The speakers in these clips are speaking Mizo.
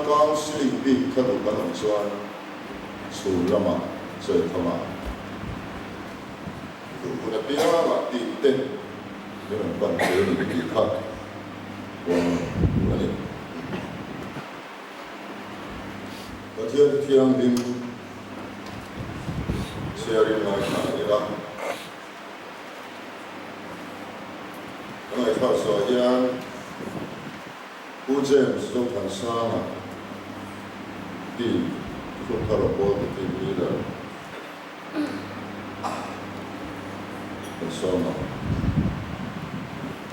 Counselling bik kha duh kan awm chuan chhun lamah chawi khamah duh hun apiangah team te min rawn pan thei a ni tih kha huam a ni. Pathian Thianghlim chhiarin ngaithla ila. Ka ngaihthlak suah hian Pu James Zothansanga team Thuthlung Thar Rawngbawltu team leader kan sawm a.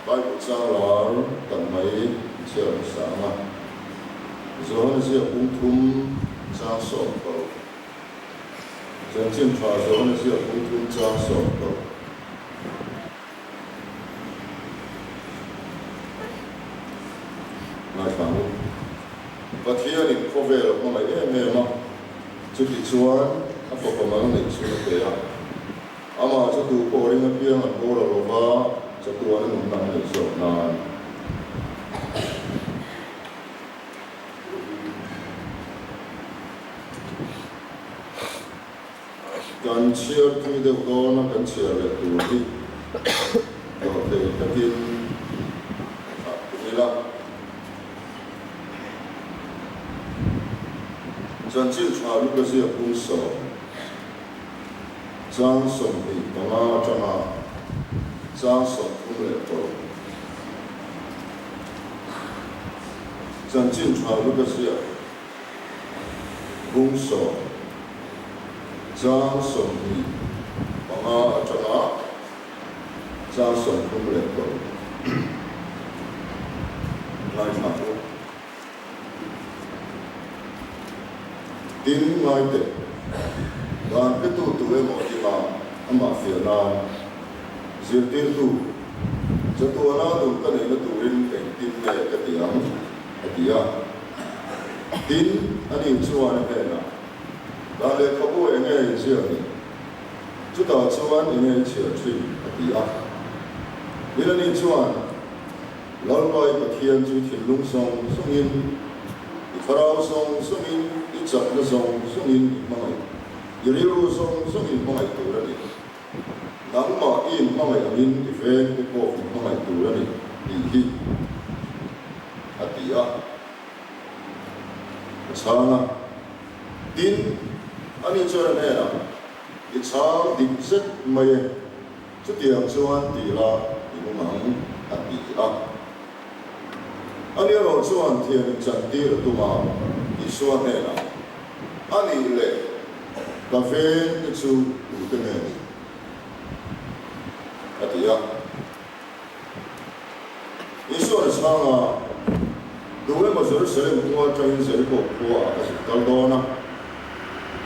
Bible chang lar tak mai chhiar hmasa ang a, Johana ziak bung thum chang 16. Chanchin tha Johana ziak bung thum chang 16. Ngaithla ang u. Pathianin khawvel a hmangaih em em a, chuti chuan a fapa mal neih chhun a pe a. Amah chu tu pawh ring apiang an haw lo lova, chatuan a nunna an neih zawk nan. Kan chhiar tui deuh dawn a, kan chhiar leh tur hi dawhthei takin thlah tum ila. Chanchin tha Luka ziak bung 10. Chang 25 atanga chang 36. Chanchin tha Luka ziak bung 10, chang 25 atanga chang 36 ngaithla u. Tin, ngai teh, dan petu tu emaw ila amah fiah nan zirtirtu chatuana duh ka neihna turin engtin nge ka ti ang? a ti a. Tin, ani chuan a hnenah, Dan lehkhabu enge inziak ni? Chutah chuan enge i chhiar thin? a ti a. Tin, ani chuan, Lalpa i Pathian chu thinlung zawng zawngin, i thlarau zawng zawngin, i chakna zawng zawngin i hmangaih, i rilru zawng zawngin hmangaih tur a ni. Nangmah i inhmangaih angin i veng te pawh i hmangaih tur a ni, tih hi a ti a. A chhang a, Tin, ani chuan a hnenah, I chhang dik zet mai e. Chutiang chuan ti la i nung ang, a ti a. Ani erawh chuan thiam in chantir a tum a, Isua hnenah, A nih leh ka veng te chu tute nge ni? a ti a. Isua'n a chhang a, Tu emaw Jerusalem khua atangin Jeriko khuaah a zuk kal dawn a,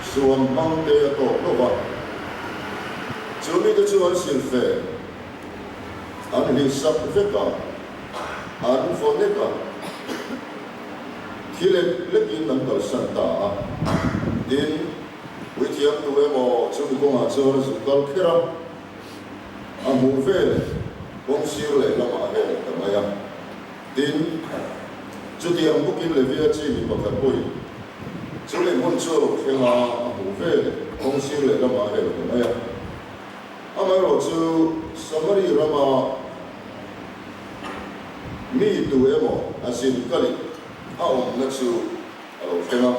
suam hmang te a tawk lo va. Chu mite chu an silfe, an hlihsak vek a, an vaw nek a, thi lek lekin an kalsan ta a. Tin, puithiam tu emaw chu mi kawngah chuan a zuk kal kher a. A hmuh vel kawng sir leh lamah hel ta mai a. Tin, chutiang bawkin Levia chi mi pakhat pawhin chumi hmun chu a lo thleng a, a hmuh vel kawng sir leh lamah hel ta mai a. Amaherawh chu Samari rama mi tu emaw a zin kalih a awmna chu a lo thleng a,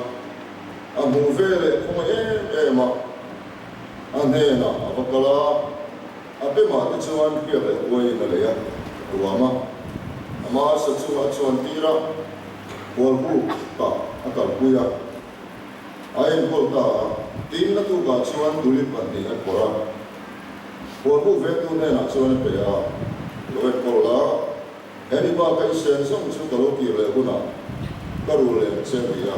a hmuh veleh khawngaih em em a. A hnenah a va kal a, a bemah te chuan hriak leh uaiin a lei a, a tuam a. Ama sa chungah a chuan tir a, hualbuk tah a kalpui a, a enkawl ta a. Tin, a tukah chuan duli pahnih a phawrh a, hualbuk vengtu hnenah chuan a pe a, Lo enkawl la, he mi baka i sen zawng chu ka lo kir leh hunah ka rul leh ang che, a ti a.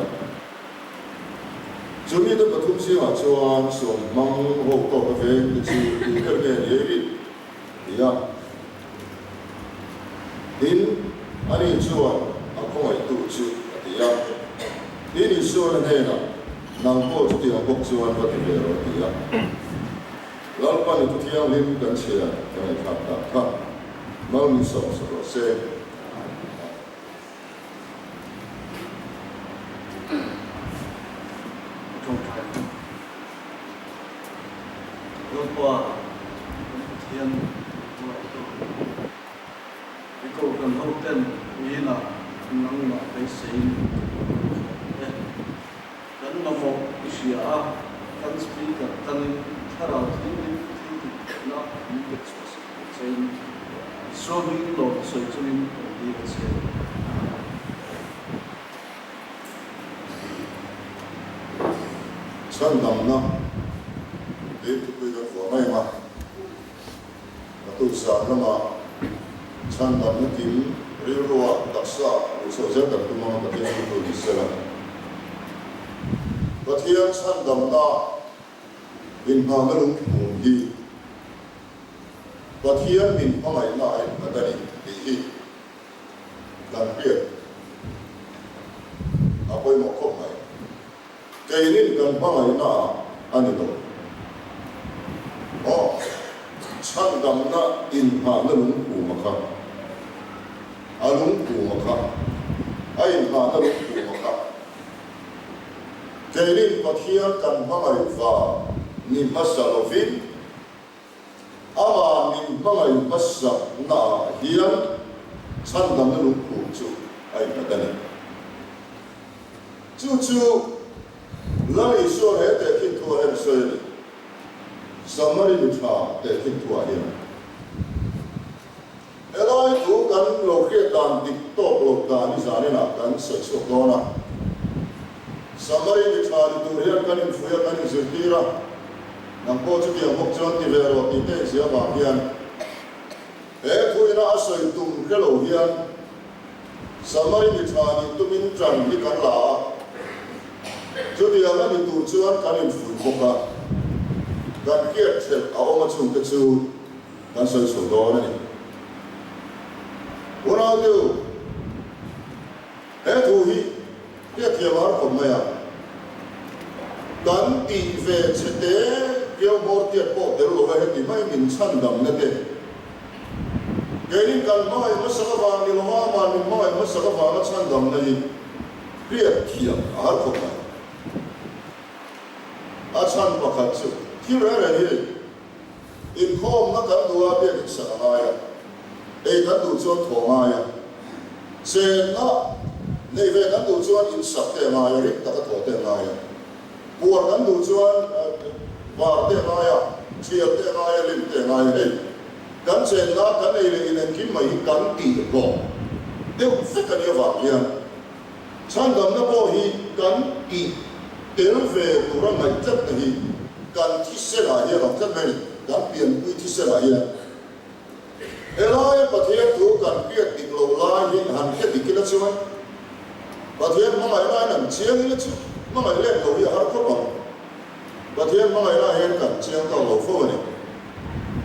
Chu mite pathum zingah chuan suam hmang ho tawk a veng te chu tu ber nge ni ei rih? ti a. Tin, ani chuan a khawngaihtu chu a ti a. Tin, Isuan a hnenah, Nang pawh chutiang bawk chuan va ti ve rawh a ti a. Lalpa ni thu thianghlim kan chhia ka ngaihthlak tak kha mal min sawm sak rawh se. Lalpa, kan Pathian Ruattu, i kohhran hoten uiinah nangmah beiseiin kan kalkhawm e. Kan mamawh i hria a, kan Speaker tangin Thlarau Thianghlim thil tih theihna min pe chhuah sak tur chein Isua hming lawm sawi chungin kan dil a che. Amen. Chhandamna lei thupui kan vuah mai ang a, a tuk zan lama chhandamna kim rilrua taksa luh chhoh zel kan tum ang a, Pathian chu tu ni sela. Pathian chhandamna inhmahna lungphum hi Pathian min hmangaihna a innghat a ni tih hi kan hriat a pawimawh khawp mai. Keinin kan hmangaihna ah a ni lo. Aw, chhandamna inngahna lungphum a kha, a lungphum a kha, a inngahna lungphum a kha. Keinin Pathian kan hmangaih vang ni hmasa lovin, Amah min hmangaih hmasaknaah hian chhandamna lungphum chu a innghat a ni. Chu chu Lal Isua he tehkhin thuah hian a sawi a ni. Samari mi tha tehkhin thuah hian. Helai thu kan lo hriat dan dik tawk loh dan hi zaninah kan sawi chhuak dawn a. Samari mi tha ni tur hian kan infuih a, kan inzirtir a, nang pawh chutiang bawk chuan ti ve rawh tih te inzia vang hian he thuina a sawi tum hre lo hian Samari mi tha nih tumin ṭan hi kan la a, chutiang a ni tur chuan kan infuih bawk a, kan hriat ṭhelh a awm a chungte chu. Kan sawi chho dawn a ni. Unau-tu, he thu hi hriatthiam a har khawp mai a. Kan tih ve che te viau hmawr tiat pawh tel lo a heti mai min chhandamna te. Keinin kan hmangaih hmasak avang ni lova amah min hmangaih hmasak avanga chhandamna hi hriatthiam a har khawp mai. A chhan pakhat chu thil reng reng hi. Inkhawmna kan duh a biak insak a ngai a, ei kan duh chuan thaw a ngai a, chenna nei ve kan duh chuan insak te a ngai a, rim taka thaw te a ngai a, puar kan duh chuan var te a ngai a, thial te a ngai a, lim te a ngai a, hei kan chenna kan ei leh in engkim mai hi kan tih hlawh deuh vek a nih avang hian Chhandamna pawh hi kan tih tel ve tura ngaih tlatna hi kan thisenah hian awm tlat mai a ni, kan pianpui thisenah hian. Helaia Pathian thu kan hriat dik loh lai hi han hre dik ila chuan Pathian hmangaih laiin an chiang ila chu hmangaih let loh hi a har khawp ang. Pathian hmangaih lai hian kan chiang tawk lo fo a ni.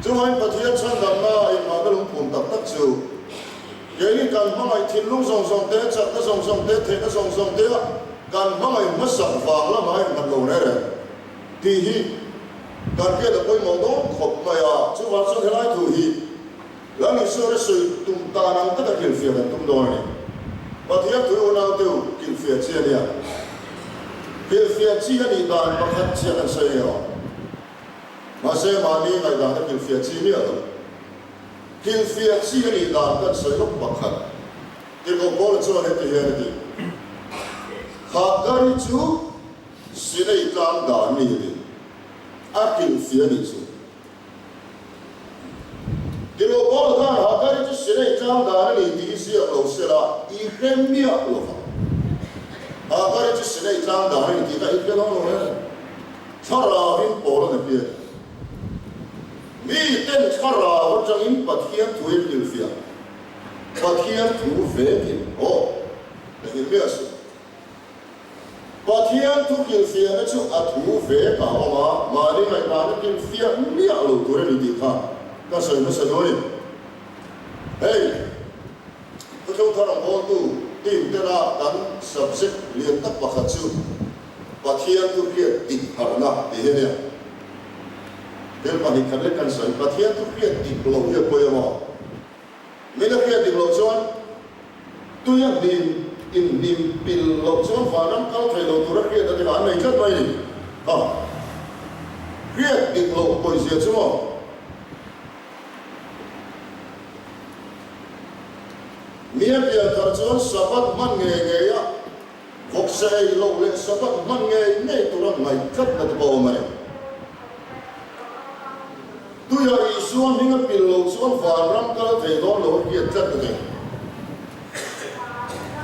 Chuvangin Pathian chhandamna inhmahna lungphum tak tak chu Keini kan hmangaih thinlung zawng zawng te, chakna zawng zawng te, theihna zawng zawng te a kan hmangaih hmasak vang lama a innghat lo reng reng tih hi kan hriat a pawimawh dawn khawp mai a. Chuvang chuan helai thu hi Lal Isua re sawi tum tan ang taka kilhfiah kan tum dawn a ni. Pathian thui unau te u kilhfiah chi a nia. Kilhfiah chi a nih dan pakhat chiah kan sawi ngei awm. Mahse mahni ngaihdan a kilhfiah chi miah lo. Thilfiah chi a nih dan kan sawi lawk pakhat. Tirhkoh Paula chuan heti hian a ti, Hagari chu Sinai tlang dan a ni a ti. A hrilhfiah a nih chu. Tirhkoh Paula khan Hagari chu Sinai tlang dan a ni tih hi ziak lo sela i hre miah lo vang. Hagari chu Sinai tlang dan a ni tih kha i hre dawn lo em? Thlarauin Paula na hria a ni. Miten thlarau atangin Pathian thu in hrilhfiah, Pathian thu vekin aw ka hrilh miah suh. Pathian thu hrilhfiahna chu a thu vek a awm a, mahni ngaihdan a hrilhfiah miah lo tur a ni tih kha ka sawi hmasa dawn a ni. Hei, Thuthlung Thar ang hawltu team tena kan subject lian tak pakhat chu Pathian thu hriat dik harhna tih hi a nia. Thil pahnih khat lek kan sawi, Pathian thu hriat dik loh hi a pawi a maw? Min a hriat dik loh chuan tui a hnim in hnim pil loh chuan vanram kal thei lo tura hriat a ti kha an nei tlat mai a ni. Ha! Hriat dik loh pawizia chu maw? Nia pian thar chuan Sabbath hman ngei ngei a, vawksa ei loh leh Sabbath hman ngei ngei tura ngaih tlatna te pawh a awm a ni. Tuia Isua hming a pil loh chuan vanram kal thei dawn lo a hriat tlat a ni.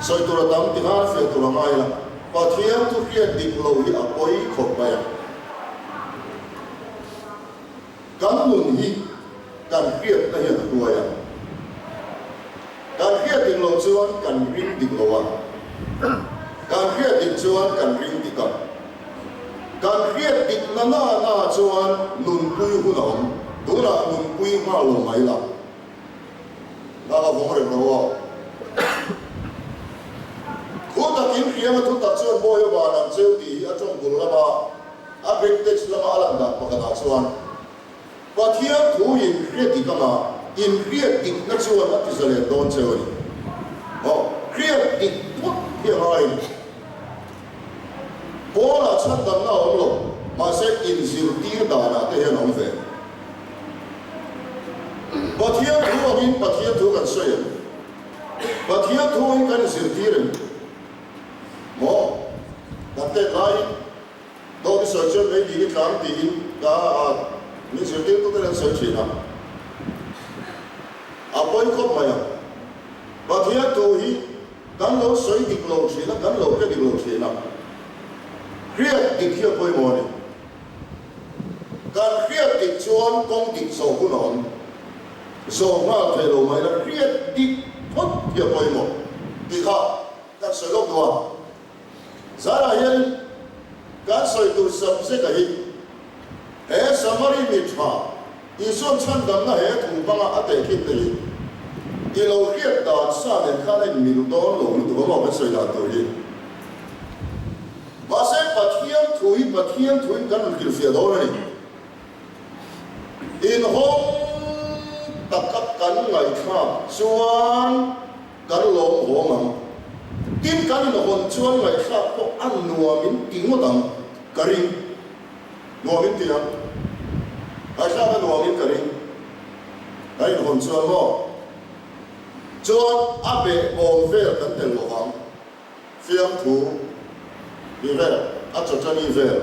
Sawi tur a tam ti khan fiah tur a ngai la, Pathian thu hriat dik lo hi a pawi khawp mai a. Kan nun hi kan hriatna hian a hruai a. Kan hriat dik loh chuan kan ring dik lo a. Kan hriat dik chuan kan ring dik a. Kan hriat dik na na na chuan nunpui hun a awm. Tunah nunpui nghal lo mai la. Hna ka vawng reng lo aw. Thu takin hriam a thu tak chuan Bawiha van ang cheu tih hi a tawng bul lama a Greek text lama a lan dan pakhatah chuan Pathian thu in hriat dik anga in hriat dikna chuan a ti zalen dawn cheu a ni. Aw, hriat dik phawt hi a ngai a ni. Paula chhandamna a awm lo, mahse inzirtir danah te hian a awm ve. Pathian thu angin Pathian thu kan sawi em? Pathian thu angin kan inzirtir em? Maw? Kan tet laiin dawt i sawi chuan mei ding i tlang tiin ka a min zirtirtute an sawi thin a. A pawi khawp mai a. Pathian thu hi kan lo sawi dik lo thin a, kan lo hre dik lo thin a. Hriat dik hi a pawimawh a ni. Kan hriat dik chuan kawng dik zawh hun a awm. Zawh nghal thei lo mai la, hriat dik phawt hi a pawimawh tih kha kan sawi lawk duh a. Zanah hian kan sawi tur subject a hi he Samari mi tha Isuan chhandamna he thu hmanga a tehkhin te hi i lo hriat dan sa nen khan a inmil dawn lo lutuk a maw kan sawi dan tur hi. Mahse Pathian thu hi Pathian thuin kan rawn hrilhfiah dawn a ni. Inhawng taka kan ngaihthlak chuan kan lawm hawng ang. Tin, kan inhawn chuan ngaihthlak pawh a nuamin ti ngawt ang ka ring. Nuamin ti ang. Ngaihthlak a nuamin ka ring. Kan inhawn chuan maw? Chuan a behbawm vel kan tel lo vang. Fiamthu ti vel, a chawchani vel.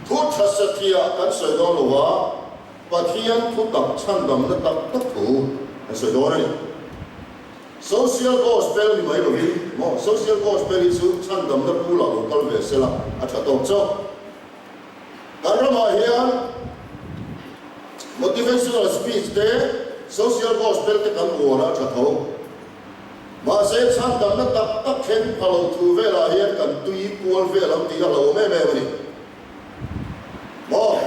Thu tha sathiah kan sawi dawn lo va, Pathian thu tak chhandamna tak tak thu kan sawi dawn a ni. Social Gospel ni mai lovin maw, Social Gospel hi chu chhandamna pulah lo kal ve sela a tha tawk chauh. Kan ramah hian motivational speech te, social gospel te kan uar a tha tho. Mahse, chhandamna tak tak thleng pha lo thu velah hian kan tui kual vel ang tih a hlauhawm em em a ni. Maw?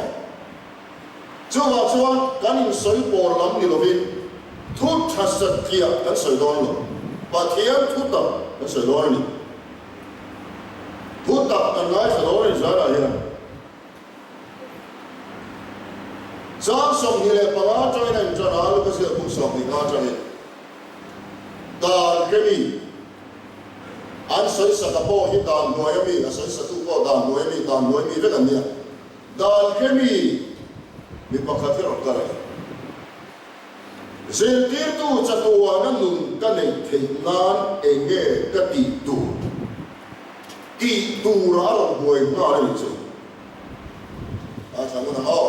Chuvah chuan kan insawi pawl lam ni lovin thu tha satliah kan sawi dawn lo. Pathian thu tak kan sawi dawn a ni. Thu tak kan ngaithla dawn a ni zanah hian. Chang 25 atangin a inṭan a, Luka ziah buk 25 atangin dan hre mi, an sawisaka pawh hi dan hnuaia mi, a sawisatu pawh dan hnuaia mi, dan hnuai mi vek an nia. Dan hre mi mi pakhat hi a rawn kal a ni. Zirtirtu chatuana nun ka neih theih nan eng nge ka tih tur? Tih tura a rawn buai nghal a nih chu. A tha ngun ang aw.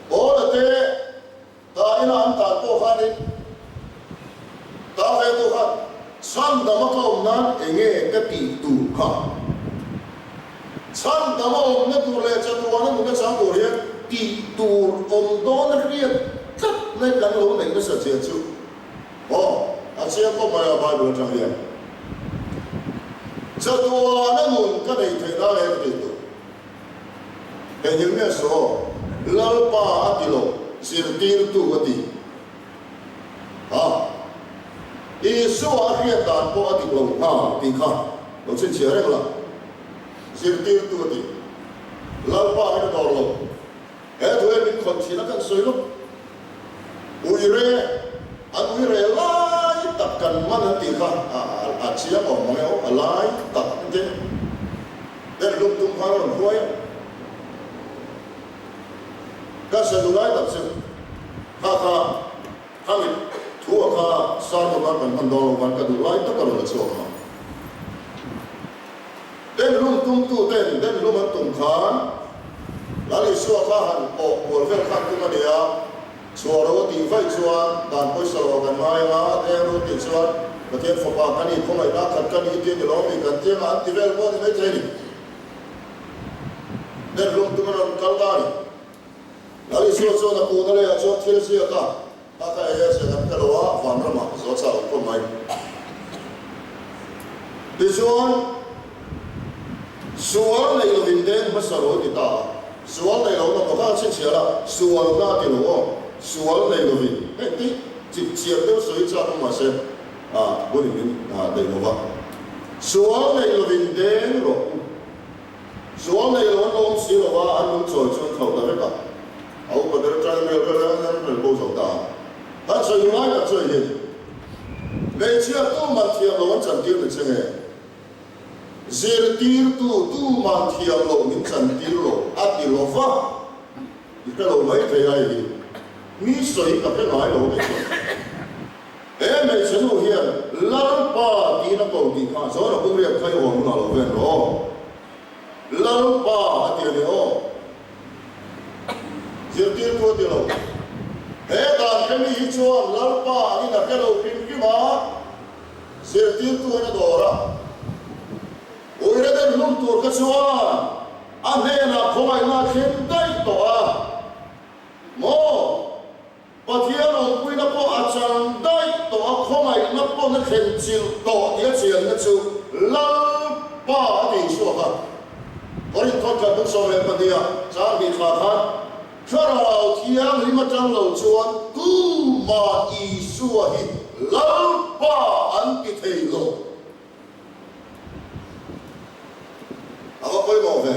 Paula te ta ina an tan pawh khanin ta ve tu khan chhandama ka awm nan eng nge ka tih tur kha? Chhan dam a awmna tur leh chatuana nuna chang tur hian tih tur awm dawn a hriat tlat mai kan lo neih nasa zia chu aw a chiang khawp mai a Bible atang hian. Chatuana nun ka neih theih nan he ka tih tur. He hil nge saw Lalpa a ti lo zirtirtu a ti. Ha? Isua a hriat dan pawh a dik lo nghal tih kha lo chhinchhiah reng la. Zirtirtu a ti. Lalpa hi ka dawr lo. He thu hi min khawn thin a kan sawi lawk. Uire, an uire lai tak kan man an tih kha a chiang awm mang e aw, a lai tak an ti. Den hlum tum khan a rawn hruai a. Ka hre duh lai tak chu kha kha khami thu a kha sermon khan kan hman dawn lo khan ka duh lai tak a rawn la chhuak ang. Den hlum tum tu ten den hlum an tum khan Lal Isua kha han awh kual vel khan tum a nia, chhuah ro a tih vaih chuan dan pawisa lo ah kan ngai ang a, deng ro tih chuan Pathian fapa ka ni, khawngaihna khat ka ni tih a ni lo mi kan tiang a an ti vel pawh a ni maithei a ni. Den hlum tum a rawn kal ta a ni. Lal Isua chuan a puhna leiah chuan thil a ziak a, a ka ei a ziak an pe lo a, vanramah zawh chah awm khawp mai. Tichuan, sual nei lovin deng hmasa ro a ti ta a, sual nei lo na maw kha a chhinchhiah a, sual na a ti lo aw, sual nei lovin, heng tih chip chiar deuh sawi chak awm mahse, a hun in min daih lo va, sual nei lovin deng rawh u. Sual nei lo an lo awm si lo va, an lung chawi chu an thlauh ta vek a, a upa ber atangin rel rel rel an rel bo zo ta a. Kan sawi duh lai tak chu hei hi a ni. Hmeichhia tuman thiam lo an chantir ni che nge? Zirtirtu tuman thiam lo min chantir lo a ti lo va, i hre lo mai thei a hei hi. Mi sawi ka hre ngai lo a ti chuan. He hmeichhe nu hian Lalpa tiin a ko tih kha John a pum riak kha i hawn hunah lo ven rawh aw. Lalpa a ti a ni aw. Zirtirtu a ti lo. He dan hre mi hi chuan Lalpa angin a hre lo hrim hrim a, zirtirtu in a dawr a. Uire den hlum tur kha chuan a hnenah khawngaihna a thleng daih tawh a maw? Pathian awmpuina pawh a chang daih tawh a, khawngaihna pawn a thlen chilh tawh tih a chianna chu Lalpa a ti chhuak a. Korinth thawt khat bung 12 ah chang hnih thla khan, Thlarau Thianghlim atang lo chuan tumah Isua hi Lalpa an ti thei lo. A va pawimawh ve.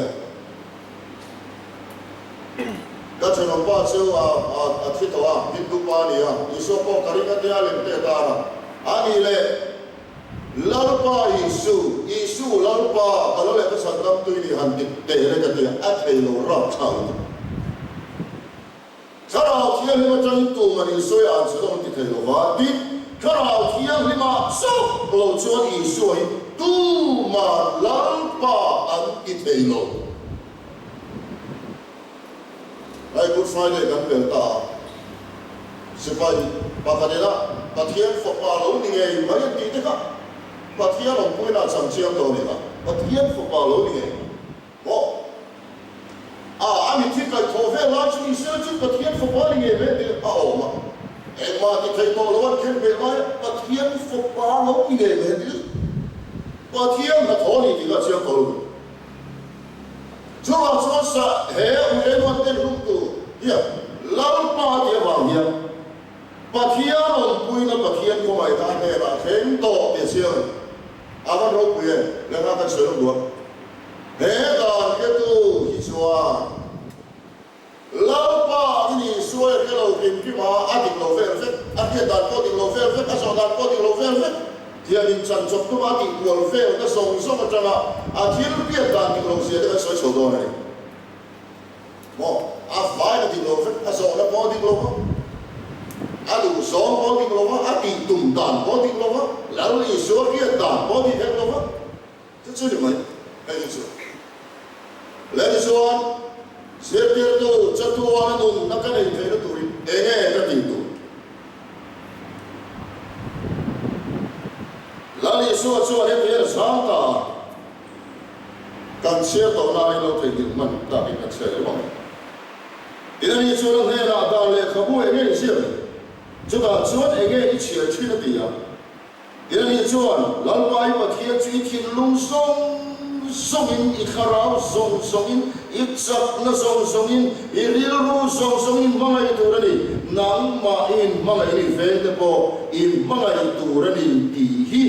Ka thenawmpa chu a thi tawh a, Hindu pa a ni a, Isua pawh ka ring a tia lem teh tar a. A nih leh, Lalpa Isu, Isu Lalpa, ka lo leh ka chhan dam tui nih han ti teh le ka ti a, a thei lo rap thlak lutuk. Thlarau Thianghlim atangin tuman Isua i an chu dawng ti thei lo va, tin, Thlarau Thianghlima chauh lo chuan Isua hi tuman Lalpa an ti thei lo. Hei Good Friday kan pel ta a, sipai pakhat ina Pathian fapa lo ni ngei mai an tih te kha Pathian awmpuina a chang chiang tawh a ni kha, Pathian fapa lo ni ngei mai. Maw? A, a mitthi kaih thawh vel lai chu Israel chu Pathian fapa ni ngei mai tih a awm a. Engmah ti thei tawh lo an khen ve lai a, Pathian fapa lo ni ngei mai tih Pathian hnathawh a ni tih kha a chiang tawh lo. Chuvang chuan sa he uirenuan ten hlum tur hian Lalpa tih avang hian Pathian awmpuina Pathian khawngaihna a hnenah thleng tawh tih a chiang a ni. A van ropui e, lengah kan sawi lawk duh a. He dan hretu hi chuan Lalpa in Isua i hre lo hrim hrim a, a dik lo vel vek, a hriat dan pawh dik lo vel vek, a zawh dan pawh dik lo vel vek, thian in chan chawp tuma a tih kual vel na zawng zawng atanga a thil hriat dan dik lo zia te kan sawi chho dawn a ni. Maw? A vain a dik lo vek, a zawhna pawh a dik lo va, a duhzawng pawh a dik lo va, a tih tum dan pawh a dik lo va, Lal Isua hriat dan pawh a dik hek lo va. Chu chu ni mai, hei hi chu. Leh tichuan, zirtirtu chatuana nunna ka neih theihna turin enge ka tih tur? Lal Isua chuan heti hian a chhang ta a, Kan chhiar tawh laiin lo theihnghilh hman takin kan chhiar leh vang. Tin, ani chuan a hnenah dan lehkhabu enge i ziak ni? Chutah chuan enge i chhiar thin a ti a. Tin ani chuan, Lalpa i Pathian chu i thinlung zawng zawngin, i thlarau zawng zawngin, i chakna zawng zawngin, i rilru zawng zawngin hmangaih tur a ni, nangmahin hmangaih ni vengte pawh i hmangaih tur a ni tih hi,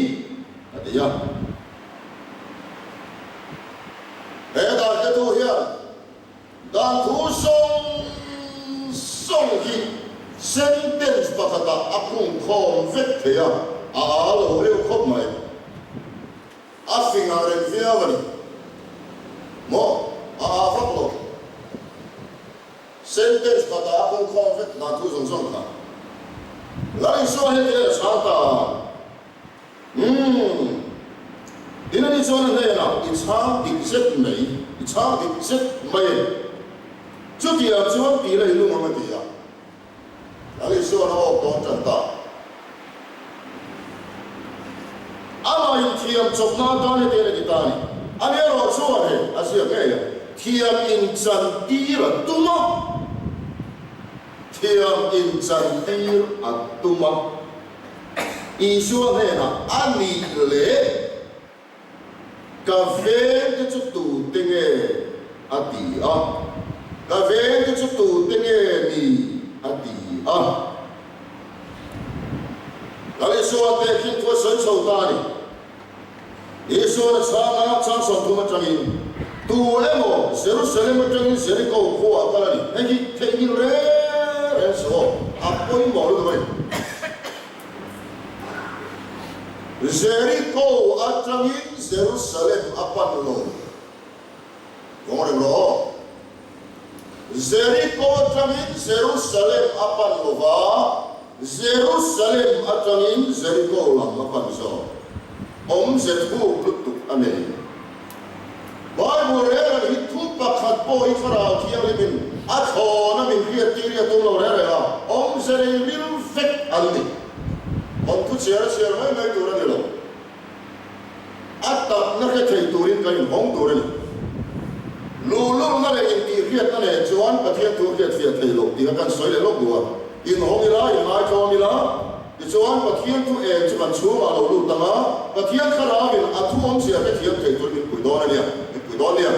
a ti a. He darketu hian Dan thu zawng zawng hi sentence pakhatah a khung khawm vek thei a, a aa lo reuh khawp mai. A fing ang reng viau a ni. Maw? A aa vak lo. Sentence khatah a khungkhawm vek dan thu zawng zawng kha. Lal Isua heti a chhang ta a. Umm. Tin ani chuan a hnenah, I chhang dik zet mai, i chhang dik zet mai e. Chutiang chuan tih la i lung ang a ti a. Lal Isuan a awk dawn tan ta. Amah inthiam chawpna atan hetiang a ti ta a ni. Ani erawh chuan hei a ziak ngei a, thiam inchantir a tum a, thiam inchantir a tum a. Isua hnenah a nih leh ka vengte chu tute nge a ti a, ka vengte chu tute nge ni a ti a. Lal Isua tehkhin thu a sawi chho ta a ni. Isuan a chhang a, chhang 30 atangin, Tu emaw Jerusalem atangin Jeriko khuaah kal a ni. Hei hi theihnghilh reng reng suh aw, a pawimawh lutuk a ni. Jeriko atangin Jerusalem a pan lo. Kawng reng rawh aw. Jeriko atangin Jerusalem a pan lo va, Jerusalem atangin Jeriko lam a pan zawk. Awmze thuk lutuk a nei. Bible reng reng hi thu pakhat pawh hi Thlarau Thianghlimin a thlawn a min hriattir hi a tum lo reng reng a, awmze nei ril vek an ni. Awm thu chhiar a chhiar mai mai tur a ni lo. A takna hre thei turin kan inhawng tur a ni. Luhlulna leh intihhriatna nen chuan Pathian thu hriatfiah thei loh tih a kan sawi leh lawk duh a. Inhawng ila, inngaithlawm ila, tichuan Pathian thu eng chu kan chhungah lo lut ang a, Pathian Thlarauin a thu awmzia hrethiam thei turin min pui dawn a nia, min pui dawn nia.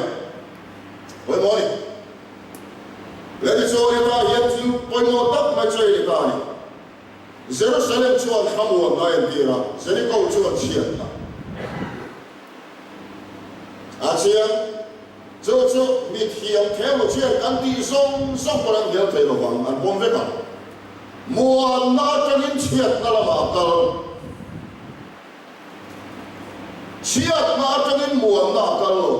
Pawimawh a ni. Le tichuan hetah hian thil pawimawh tak mai chu a ni ta a ni. Jerusalem chuan thlamuanna a entir a, Jeriko chuan chhiatna a chiang. Chu chu mithiam theologian kan tih zawng zawng pawn an hnial thei lovang, an pawm vek ang. Muanna atangin chhiatna lamah a kal. Chhiatna atangin muanna a kal lo.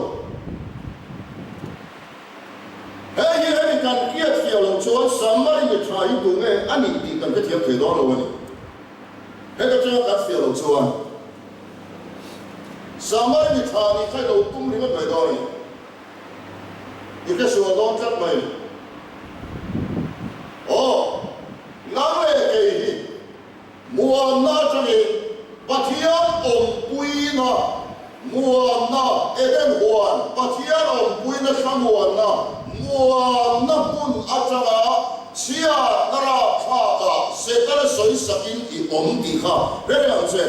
Hei hi hemi kan hriat fiah loh chuan Samari mi tha hi tu nge a nih tih kan hrethiam thei dawn lo a ni. Heta tanga kan fiah loh chuan Samari mi tha nih kha i lo tum ringawt mai dawn a ni. I hresual dawn tlat mai a ni. Aw, nang leh kei hi Muanna atangin Pathian awmpuina, muanna, Eden huan, Pathian awmpuina thlamuanna, muanna hmun atanga chhiatna rapthlakah Setana sawisakin i awm tih kha hre reng ang che.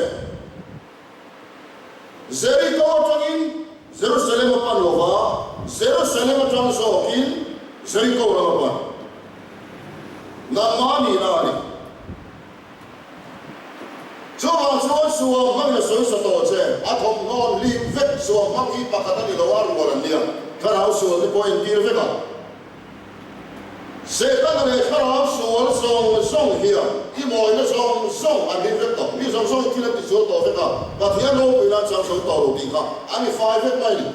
Jeriko atangin Jerusalem a pan lova, Jerusalem atang zawkin Jeriko ram a pan. Nangmah nihna a ni. Chuvang chuan suam hmangin a sawi sa tawh che. A thawmhnaw hlim vek suam hmang hi pakhat a ni lo a, rual an nia. Thlarau sual te pawh a intir vek a. Setana leh thlarau sual zawng zawng hian i mawina zawng zawng an rin vek tawh. Mi zawng zawng hi thil an tisual tawh vek a, Pathian ropui nan chang zo tawh lo tih kha an i fai vek mai a ni.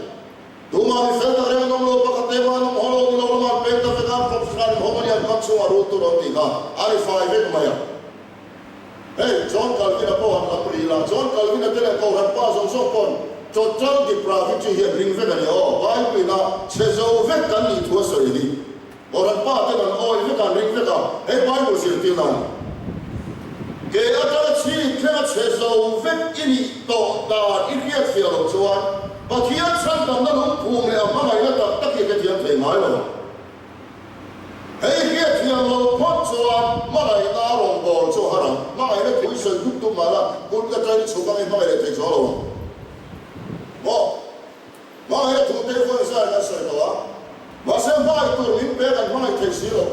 Tumah mi fel tak reng an awm lo, pakhat te mah an awm haw lo, ni lo lamah an peng ta vek a, an khawp hran in hawng a ni, an kam chhungah rul tur a awm tih kha an i fai vek mai a. Hei, John Calvin-a pawh han lam rih la, John Calvin-a te leh Kohhran pa zawng zawng pawn total depravity hi an ring vek a ni aw, Bible-in a chhe zo vek kan nih thu a sawi hi. Kohhran pa ten an awih vek a, an ring vek a, hei Bible zirtirna a ni. Ke atanga chhip thleng a chhe zo vek i nih tawh dan i hriatfiah loh chuan Pathian chhandamna lungphum leh a hmangaihna tak tak hi a hrethiam thei ngai lo ang. Hei hriatthiam lo phawt chuan hmangaihna a rawn bawl chu a har ang. Hmangaihna thu i sawi dup dup mah la, kut ka ṭain i chhuk ang i hmangaih leh thei chuang lo ang. Maw? Hmangaihna thu te hi vawi zai kan sawi tawh a, mahse hmangaih tur min pe kan hmangaih thei si lo.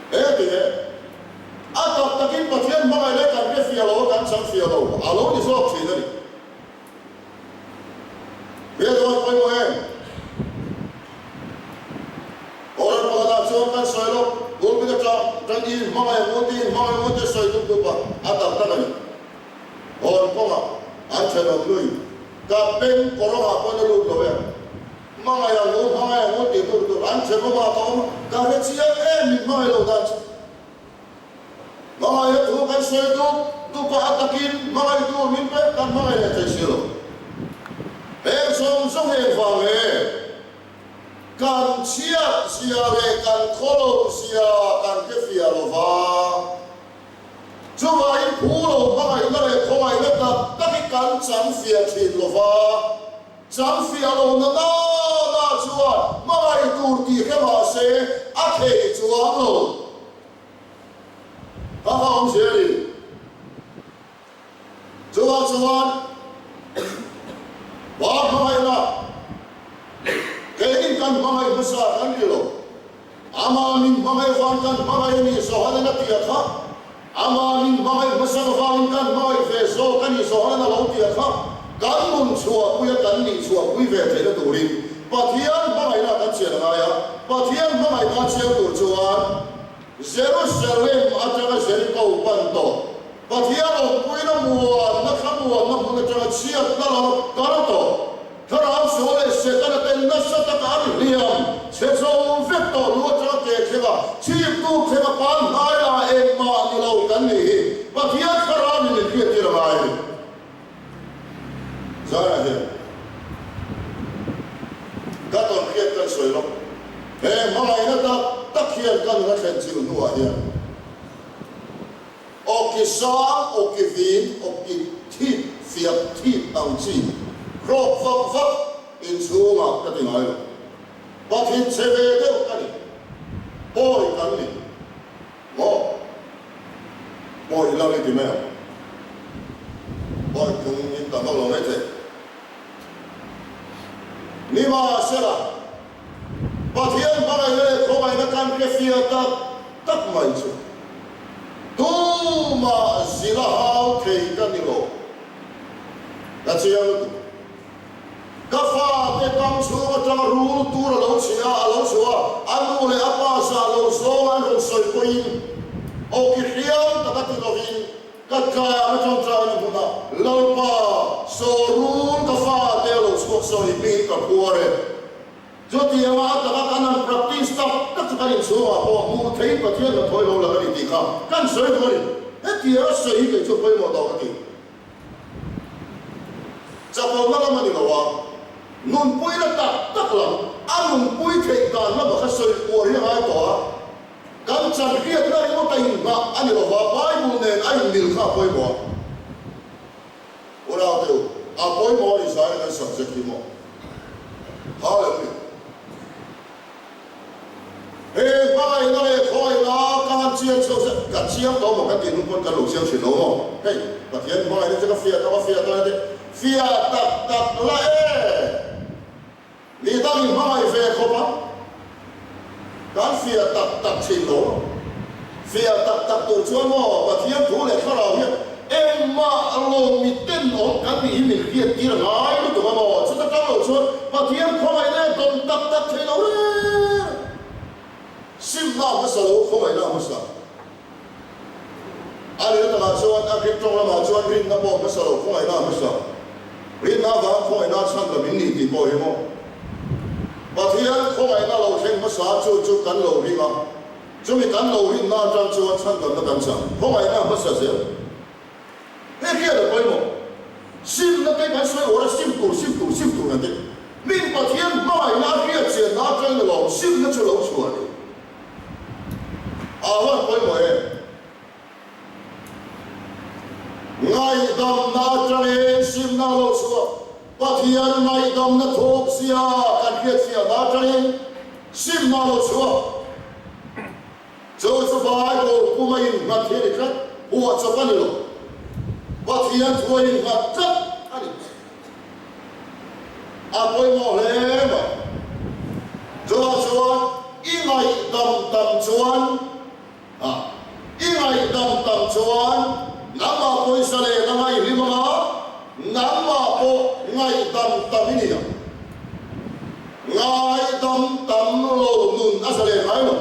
Eng a ti nge? A tak takin Pathian hmangaih leh kan hre fiah lo a, kan chang fiah lo a lo ni zawk thin a ni. Hriat dawn pawimawh em? Oral pakhatah chuan kan sawi lo, pulpit atang tan in hmangaih ang u tiin hmangaih ang u te sawi dup dup a, a tak tak a ni. Hawn kawngah an thenawm lui, ka beng kawrawngah pawn a lut lo em? Hmangaih ang u, hmangaih ang u tih tur tur an che bawk a, ka awm a, ka hre chiang em min hmangaih lo dan chu. Hmangaih a thu kan sawi dup dup a, a takin hmangaih tur min pek kan hmangaih leh thei si lo. Heng zawng zawng hi engvang nge? Kan chhiat zia leh kan khawlo zia kan hre fiah lo va. Chuvangin phu lo hmangaihna leh khawngaihna tak tak hi kan chang fiah thin lo va. Chang fiah lo na na na chuan hmangaih tur tih hre mah se a thei chuang lo. Ka kha awm zel i. Chuvang chuan Pa hmangaihna keinin kan hmangaih hmasa kan ti lo. Ama min hmangaih vang kan hmangaih a nih Johanan a ti a kha. Ama min hmangaih hmasa vangin kan hmangaih ve zawk a nih Johanan a lo ti a kha. Kan nun chhuahpui a kan nih chhuahpui ve theihna turin Pathian hmangaihna kan chian a ngai a. Pathian hmangaihna chiang tur chuan Jerusalem atanga Jeriko pan tawh Pathian awmpuina muanna thlamuanna hmun atanga chhiatna lam kal tawh. Thlarau sual leh Setana ten nasa taka an hliam chhe zo vek tawh lu atanga ke thlenga chhiptu thlenga pan hnai lah engmah ni lo kan nih hi Pathian Thlarau in min hriattir a ngai a ni. Zaiah hian ka tawn hriat kan sawi lo. He hmangaihna tak tak hian ka nun a thlen chilh hnuah hian Awki sang, awki vin, awki thip, fiak thip ang chi rawk vak vak inchhungah ka ti ngai lo. Pathin che ve deuh ka ni. Pawi kan ni. Maw? Pawi ila ni ti mai ang. Pawi tlung in tam vak lo mai thei. Nimahsela, Pathian hmangaihna leh khawngaihna kan hre fiah tak tak mai chu tumah zil a hau thei ka ni lo. Ka chiang lutuk. Ka fate kam chhung atanga rul tur a lo chhia a, a lo chhuah a, a nu leh a pa zah lo zawng an rawn sawi pawhin awki hriam taka ti lovin Ka tlang a tawngtaina hmunah Lalpa saw rul ka fate a lo chhuak sawi hmingin ka phuar e. Chutianga a taka kan han practice tak tak chu kan inchhungah pawh hmuh theihin Pathian kan thawi lo lang a ni tih kha kan sawi duh a ni. Hetianga sawi hi kei chu pawimawh tawh ka ti. Chapona lam a ni lo a, nunpuina tak tak lam, a nunpui theih dan lamah kha sawi uar hi a ngai tawh a. Kan chan hriatna ringawt a inngah a ni lova, Bible nen a inmil kha a pawimawh a. Unaute u, a pawimawh a ni zai na kan subject hi maw? Hallelujah! He hmangaihna leh khawngaihna ka han chiang chho zet, ka chiang tawh maw kan tih hnung pawn kan lo chiang thin lo maw? Hei, Pathian hmangaihna chu ka fiah tawh, ka fiah tawh ente, fiah tak tak la e! Mi dang in hmangaih ve khawp a, kan fiah tak tak thin lo. Fiah tak tak tur chuan maw Pathian thu leh thlarau hian engmah lo mi tenawm kan nih hi min hriat tir a ngai lutuk a maw? Chuta tang lo chuan Pathian khawngaihna e dawn tak tak thei lo reng. Simna a hmasa lo, khawngaihna a hmasa. A rin takah chuan a Greek tawng lamah chuan rinna pawh hmasa lo, khawngaihna a hmasa. Rinna avanga khawngaihna a chhan lam in ni tih pawh hi maw? Pathian khawngaihna lo thleng hmasa chu chu kan lo ring a, chumi kan lo rinna atang chuan chhandamna kan chang. Khawngaihna a hmasa zel. Hei hian a pawimawh. Simna te kan sawi uar a, sim tur, sim tur, sim tur an ti. Min Pathian hmangaihna a hriatchianna atangin alawm simna chu lo chhuah ni. A van pawimawh em? Ngaihdamna atangin simna a lo chhuak. Pathian ngaihdamna thawk zia kan hriatfiahna atangin simna a lo chhuak. Chu chu Bible puma innghat hi a ni tlat, huah chawp a ni lo. Pathian thu a innghat tlat a ni. A pawimawh hle mai. Chuvang chuan i ngaihdam tam chuan a, i ngaihdam tam chuan nangmah pawisa leh na ngaihlim anga nangmah pawh ngaihdam tam i ni ang. Ngaihdam tam lo nun a zalen ngai lo.